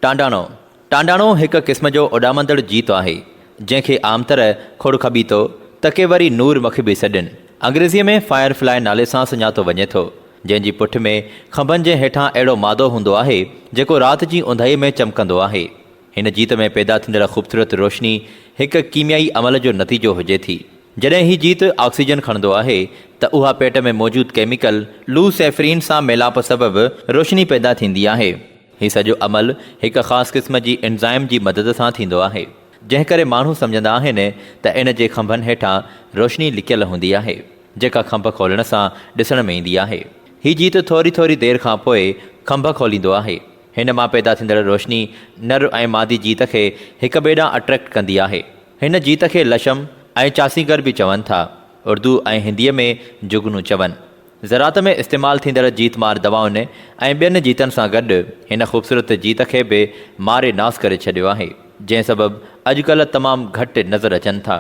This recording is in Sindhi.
ٽانڊاڻو، ٽانڊاڻو هڪ قسم جو اڏامندڙ جيت آهي، جنهن کي عام طرح کوڙکٻيتو ته ڪي وري نور مک به سڏين. انگريزيء ۾ Fire Fly نالي سان سڃاتو وڃي ٿو، جنهن جي پٺ ۾ کنڀن جي هيٺان اهڙو مادو هوندو آهي، جيڪو رات جي اونداهيء ۾ چمڪندو آهي. هن جيت ۾ پيدا ٿيندڙ خوبصورت روشني هڪ ڪيميائي عمل جو نتيجو هجي ٿي. جڏهن هي جيت آڪسيجن کڻندو آهي ته اها پيٽ ۾ موجود ڪيميڪل لوسيفرين سان ميلاپ سبب روشني پيدا ٿيندي آهي. هي سڄو عمل هڪ خاص قسم جي انزائم جي مدد سان ٿيندو آهي، جنهن ڪري ماڻهو سمجهندا آهن ته ان جي کنڀن هيٺان روشني لڪيل هوندي آهي، جيڪا کنڀ کولڻ سان ڏسڻ ۾ ايندي آهي. هي جيت ٿوري ٿوري دير کان پوء کنڀ کوليندو آهي. هن مان پيدا ٿيندڙ روشني نر ۽ مادي جيت کي هڪ ٻئي ڏانهن اٽريڪٽ ڪندي آهي. هن جيت کي لشم ۽ چاسينگر به چون ٿا. اردو ۽ هنديء ۾ جگنو چون. زراعت ۾ استعمال ٿيندڙ جيت مار دوائن ۽ ٻين جيتن سان گڏ هن خوبصورت جيت کي به ماري ناس ڪري ڇڏيو آهي، جنهن سبب اڄڪلهه تمام گهٽ نظر اچن ٿا.